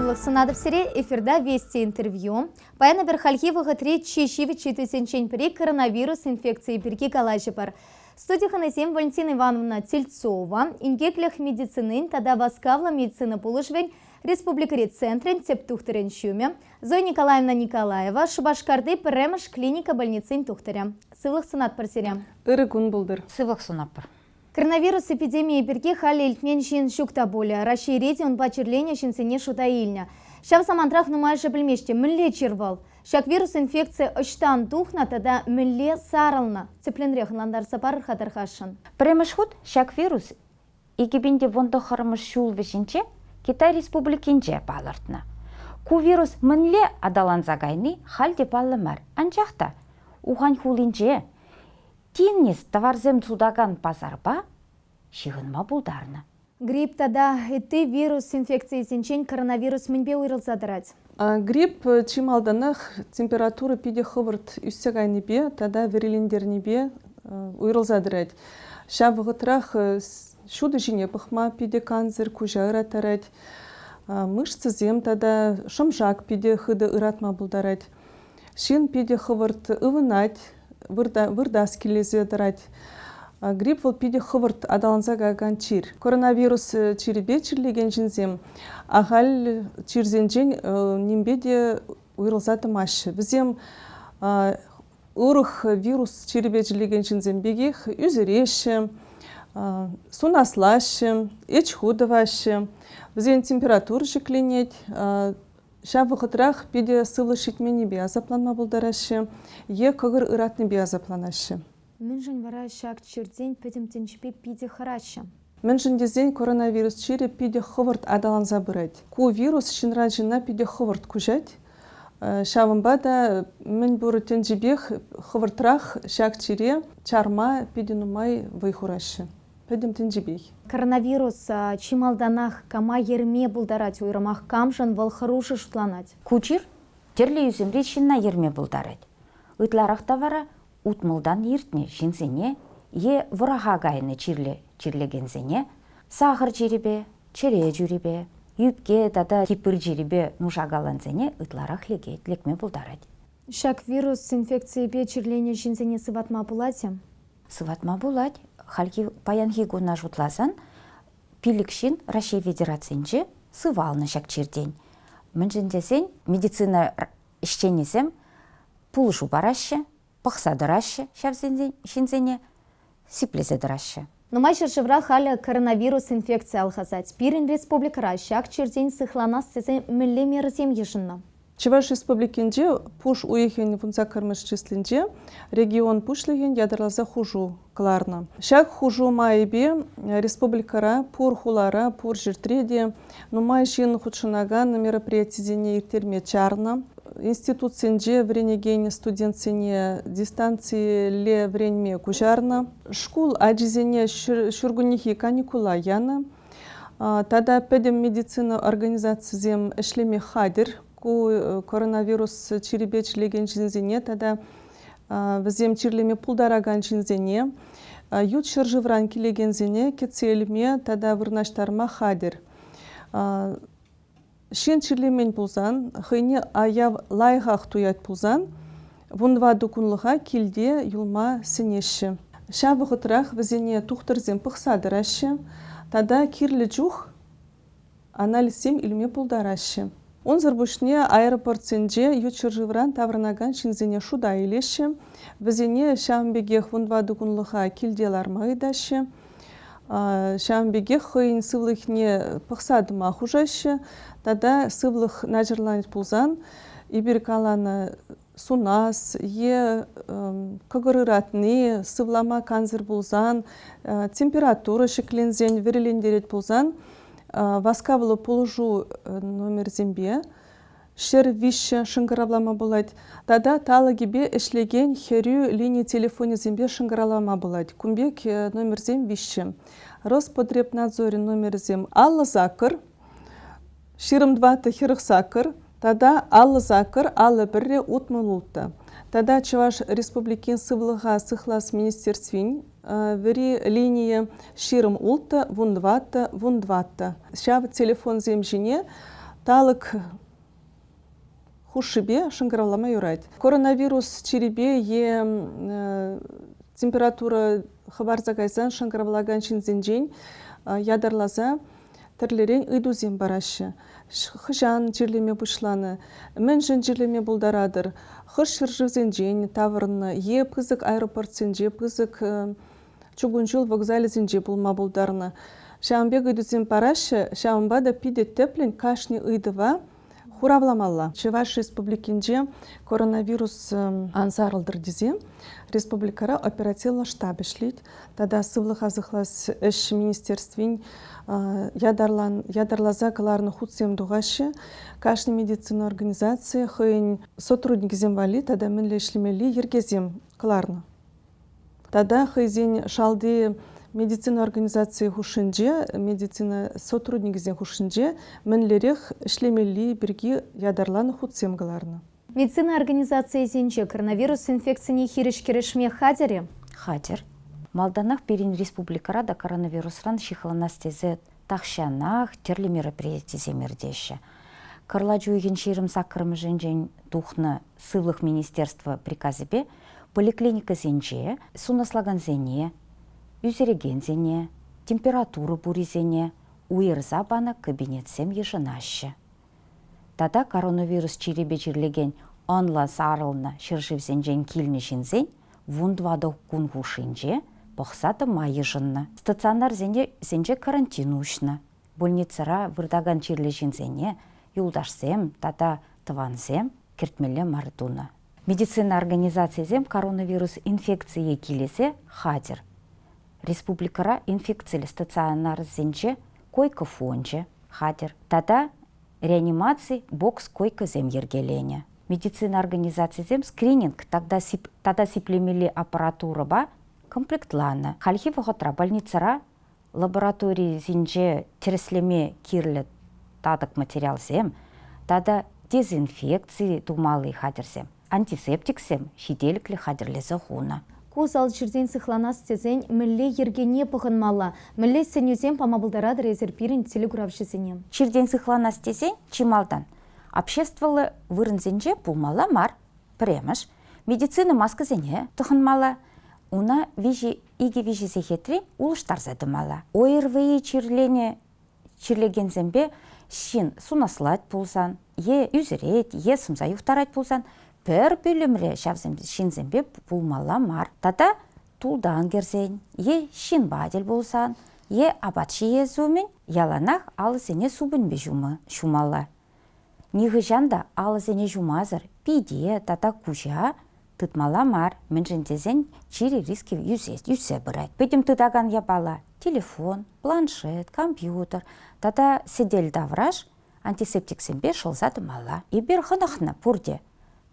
Сывлӑх сунатӑп сире эфирта Вести интервью. Паян эпир хальхи вӑхӑтри чи ҫивӗч ыйтусенчен пӗри коронавирус инфекцийӗ пирки калаҫӑпӑр. Студи хӑнисем Валентина Ивановна Тельцова, инкеклӗх медицинин тата васкавлӑ медицина пулӑшӑвӗн республикӑри центрӗн тӗп тухтӑрӗн ҫумӗ, Зоя Николаевна Николаева, Шупашкарти пӗрремӗш клиника больницин тухтӑрӗ. Сывлӑх сунатпӑр сире. Ырӑ кун пултӑр. Сывлӑх сунатпӑр. Коронавирус эпидемийӗ пирки халӗ илтмен ҫын ҫук та пулӗ. Раҫҫейре те унпа чирленӗ ҫынсене шута илнӗ. Ҫав самантрах нумайӑшӗ пӗлмест те, мӗнле чир вӑл? Ҫак вирус инфекци ӑҫтан тухнӑ тата мӗнле сарӑлнӑ? Тӗплӗнрех ӑнлантарса парӑр-ха тархасшӑн. Пӗрремӗш хут ҫак вирус 2019 ҫул вӗҫӗнче Китай Республикинче палӑртнӑ. Ку вирус мӗнле аталанса кайни халь те паллӑ мар. Анчах та Ухань хулинче Тинӗс тӑварсем сутакан пасарпа ҫыхӑнма пултарнӑ. Грипп тата ытти вирус инфекцийӗсенчен коронавирус мӗнпе уйрӑлса тӑрать? Грипп чи малтанах температура питӗ хӑвӑрт ӳссе кайнипе тата вӗрилентернипе уйрӑлса тӑрать. Ҫав вӑхӑтрах ҫутӑ ҫине пӑхма питӗ кансӗр, куҫа ыраттарать. Мышцӑсем тата шӑм-шак питӗ хытӑ ыратма пултарать. Ҫын питӗ хӑвӑрт ывӑнать, выртас килесе тӑрать. Грипп вӑл питӗ хӑвӑрт аталанса каякан чир. Коронавирус чирӗпе чирлекен ҫынсем ахаль чирсенчен нимпе те уйрӑлса тӑмаҫҫӗ. Вӗсем урӑх вирус чирӗпе чирлекен ҫынсем пекех ӳсӗреҫҫӗ, сунаслаҫҫӗ, эчху тӑваҫҫӗ. Вӗсен температура ҫӗкленет, Ҫав вӑхӑтрах питӗ сывлӑш ҫитменнипе асапланма пултараҫҫӗ е кӑкӑр ыратнипе асапланаҫҫӗ. Мӗншӗн вара ҫак чиртен пӗтӗм тӗнчипе питӗ хӑраҫҫӗ? Мӗншӗн тесен коронавирус чирӗ питӗ хӑвӑрт аталанса пырать. Ку вирус ҫынран ҫынна питӗ хӑвӑрт куҫать. Ҫавӑнпа та мӗн пур тӗнчипех хӑвӑртрах ҫак чире чарма питӗ нумай вӑй хураҫҫӗ. Пӗтӗм тӗнчипех. Коронавирус чи малтанах кама ерме пултарать, уйрӑмах камшӑн вӑл хӑрушӑ шутланать? Ку чир тӗрлӗ ӳсӗмри ҫынна ерме пултарать. Ытларах та вара утмӑлтан иртнӗ ҫынсене е вӑраха кайнӑ чирлӗ чирлекенсене сахӑр чирӗпе, чӗре чирӗпе, ӳпке тата тип пыр чирӗпе нушакалансене ытларах лекет, лекме пултарать. Ҫак вирус инфекцийӗпе чирленӗ ҫынсене сыватма пулать-и? Сыватма пулать. Хальхи паянхи куна шутласан пилӗк ҫын Раҫҫей Федерацийӗнче сывалнӑ ҫак чиртен. Мӗншӗн тесен медицина ӗҫченӗсем пулӑшу параҫҫӗ, пӑхса тӑраҫҫӗ ҫав ҫынсене, сиплесе тӑраҫҫӗ. Нумай ҫӗршывра халӗ коронавирус инфекцийӗ алхасать. Пирӗн республикӑра ҫак чиртен сыхланас тесе мӗнле мерӑсем йышӑннӑ? Чӑваш Республикинче пуш уйӑхӗн вунсаккӑрмӗш числинче регион пуҫлӑхӗн ятарласа хушу кӑларнӑ. Ҫак хушу майӗпе республикӑра пур хулара, пур ҫӗртре те нумай ҫын хутшӑнакан мероприятисене ирттерме чарнӑ. Институтсенче вӗренекен студентсене дистанцилле вӗренме куҫарнӑ. Шкул ачисене ҫуркуннехи каникула янӑ. Тата пӗтӗм медицина организацисем ӗҫлеме хатӗр. Ку коронавирус чирӗпе чирлекен ҫынсене тата вӗсем чирлеме пултаракан ҫынсене ют ҫӗршывран килекенсене кӗтсе илме тата вырнаҫтарма хатӗр. Ҫын чирлемен пулсан, хӑйне аяв лайӑхах туять пулсан, вунтӑватӑ кунлӑха килте юлма сӗнеҫҫӗ. Ҫав вӑхӑтрах вӗсене тухтӑрсем пӑхса тӑраҫҫӗ тата кирлӗ чух анализсем илме пултараҫҫӗ. Унсӑр пуҫне аэропортсенче ют ҫӗршывран таврӑнакан ҫынсене шута илеҫҫӗ, вӗсене ҫавӑн пекех вунтӑватӑ кунлӑха килте ларма ыйтаҫҫӗ. Ҫавӑн пекех хӑйӗн сывлӑхне пӑхса тӑма хушаҫҫӗ тата сывлӑх начарланать пулсан эпир каланӑ сунас е кӑкӑр ыратни, сывлама кансӗр пулсан, температура ҫӗкленсен, вӗрилентерет пулсан васкавлӑ пулӑшу номерсемпе 103 шӑнкӑравлама пулать тата талӑкӗпе ӗҫлекен хӗрӳ лини телефонӗсемпе шӑнкӑравлама пулать. Кун пек номерсем виҫҫӗ. Роспотребнадзорӗн номерӗсем 58, 24 48 тата 58 51 66. Тата Чӑваш Республикин сывлӑха сыхлас министерствин вӗри линийӗ 26 14 14. Ҫав телефонсем ҫине. Талӑк хушшипе шӑнкӑравлама юрать. Коронавирус чирӗпе е температура хӑпарса кайсан шӑнкӑравлакан ҫынсенчен ятарласа тӗрлӗрен ыйтусем параҫҫӗ. Хӑҫан чирлеме пуҫланӑ, мӗншӗн чирлеме пултаратӑр, хӑш ҫӗршывсенчен таврӑннӑ е пысӑк аэропортсенче, пысӑк чукун ҫул вокзалӗсенче пулма пултарнӑ. Ҫавӑн пек ыйтусем параҫҫӗ, ҫавӑнпа та питӗ тӗплӗн кашни ыйтӑва хуравламалла. Чӑваш Республикинче коронавирус ан сарӑлтӑр тесе республикӑра оперативлӑ штаб ӗҫлет тата сывлӑха сыхлас ӗҫ министерствин ятарласа кӑларнӑ хутсем тухаҫҫӗ. Кашни медицина организацийӗ хӑйӗн сотрудникӗсем валли тата мӗнле ӗҫлемелли йӗркесем кӑларнӑ. Тата хӑйсен шалти медицина организацийӗ хушшинче, медицина сотрудникӗсен хушшинче мӗнлерех ӗҫлемелли пирки ятарланӑ хутсем кӑларнӑ. Медицина организацийӗсенче коронавирус инфекцине хирӗҫ кӗрешме хатӗр-и? Хатӗр. Малтанах пирӗн республикӑра та коронавирусран ҫыхланас тесе тахҫанах тӗрлӗ мероприятисем иртеҫҫӗ. Кӑрлач уйӑхӗн 28-мӗшӗнчен тухнӑ Сывлӑх министерство приказӗпе поликлиникӑсенче сунаслакансене, ӳсӗрекенсене, температура пуррисене уйӑрса панӑ кабинетсем йышӑнаҫҫӗ. Тата коронавирус чирӗпе чирлекен ӑнлӑ сарӑлнӑ ҫӗршывсенчен килнӗ ҫынсен 14 кун хушшинче пӑхса тӑма йышӑннӑ. Стационарсенче карантин уҫнӑ. Больницӑра выртакан чирлӗ ҫынсене юлташсем тата тӑвансем кӗртмелле мар тунӑ. Медицина организацийӗсем коронавирус инфекцийӗ килесе хатӗр. Республикӑра инфекциллӗ стационарсенче койка фончӗ хатӗр тата реанимаци бокс-койкӑсем йӗркеленӗ. Медицина организацийӗсем скрининг тата сиплемелли аппаратурӑпа комплектланӑ. Хальхи вӑхӑтра больницӑра лабораторисенче тӗрӗслеме кирлӗ татӑк материалсем тата дезинфекци тумалли хатӗрсем, антисептиксем ҫителӗклӗ хатӗрлесе хунӑ. Ку усал чиртен сыхланас тесен мӗнле йӗркене пӑхӑнмалла, мӗнле сӗнӳсем пама пултаратӑр эсир пирӗн телекуравҫӑсене? Чиртен сыхланас тесен чи малтан обществӑллӑ вырӑнсенче пулмалла мар. Пӗрремӗш, медицина маскӑсене тӑхӑнмалла. Уна виҫи икӗ-виҫӗ сехетре улӑштарса тӑмалла. ОРВИ чирленӗ чирлекенсемпе ҫын сунаслать пулсан, е ӳсӗрет, е сӑмса юхтарать пулсан, пӗр пӳлӗмре ҫавсем ҫынсемпе пулмалла мар. Тата тултан кӗрсен, е ҫынпа тӗл пулсан, е апат ҫиес умӗн яланах алӑсене супӑньпе ҫумалла. Нихӑҫан та алӑсене ҫумасӑр пите тата куҫа тытмалла мар, мӗншӗн тесен чир риски ӳссе пырать. Пӗтӗм тытакан япала телефон, планшет, компьютер тата сӗтел тавраш антисептиксемпе шӑлса тӑмалла. Эпир хӑнӑхнӑ пурте.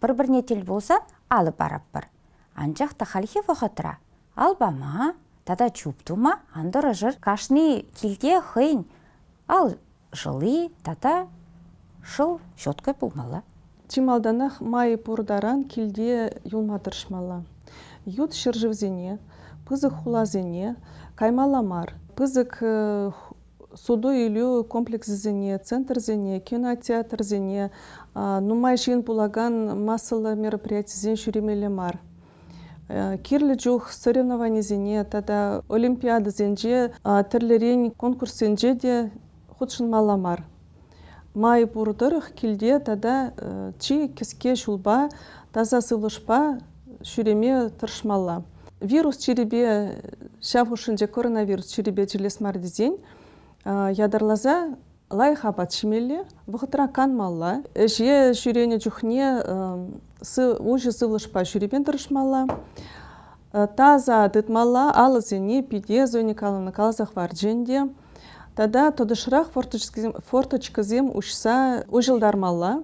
Пӗр-пӗрне тӗл пулсан алӑ паратпӑр. Анчах та хальхи вӑхӑтра ал пама тата чуп тума ан тӑрӑшӑр. Кашни килте хӑйӗн ал шӑли тата шӑл щетка пулмалла. Чи малтанах май пур таран килте юлма тӑрӑшмалла. Ют ҫӗршывсене, пысӑк хуласене каймалла мар. Пысӑк суту-илӳ комплексӗсене, центрсене, кинотеатрсене, нумай ҫын пулакан массӑллӑ мероприятисене ҫӳремелле мар. Кирлӗ чух соревнованисене тата олимпиадӑсенче, тӗрлӗрен конкурссенче те хутшӑнмалла мар. Май пур тӑрӑх килте тата чи кӗске ҫулпа, таса сывлӑшпа ҫӳреме тӑрӑшмалла. Вирус чирӗпе, ҫав хушшинче коронавирус чирӗпе чирлес мар тесен ятарласа лайӑх апат ҫимелле, вӑхӑтра канмалла. Ӗҫе ҫӳренӗ чухне уҫӑ сывлӑшпа ҫӳреме тӑрӑшмалла. Таса тытмалла, алӑсене, пите Зоя Николаевна каласа хӑварчӗ ӗнтӗ. Тата тӑтӑшрах форточкӑсем уҫса уҫӑлтармалла,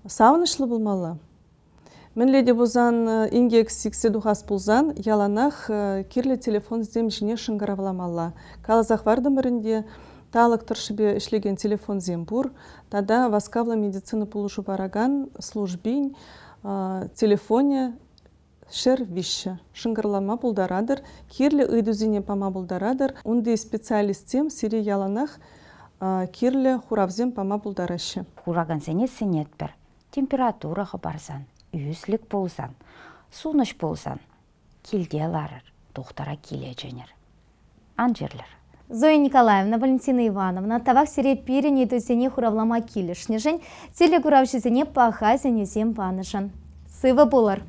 савӑнӑҫлӑ пулмалла. Мӗнле те пулсан инкек сиксе тухас пулсан яланах кирлӗ телефонсем ҫине шӑнкӑравламалла. Каласа хӑвартӑмӑр ӗнтӗ, талӑк тӑршшӗпе ӗҫлекен телефонсем пур тата васкавлӑ медицина пулӑшу паракан службин телефонӗ 103. Шӑнкӑрлама пултаратӑр, кирлӗ ыйтусене пама пултаратӑр. Унти специалистсем сире яланах. кирлӗ хуравсем пама пултараҫҫӗ. Куракансене сӗнетпӗр. Температура хӑпарсан, ӳслӗк пулсан, сунӑҫ пулсан килте ларӑр, тухтӑра киле чӗнӗр. Ан чирлӗр. Зоя Николаевна, Валентина Ивановна, тавах сире пирӗн ыйтусене хуравлама килӗшнӗшӗн, телекуравҫӑсене паха сӗнӳсем панӑшӑн. Сывӑ пулӑр!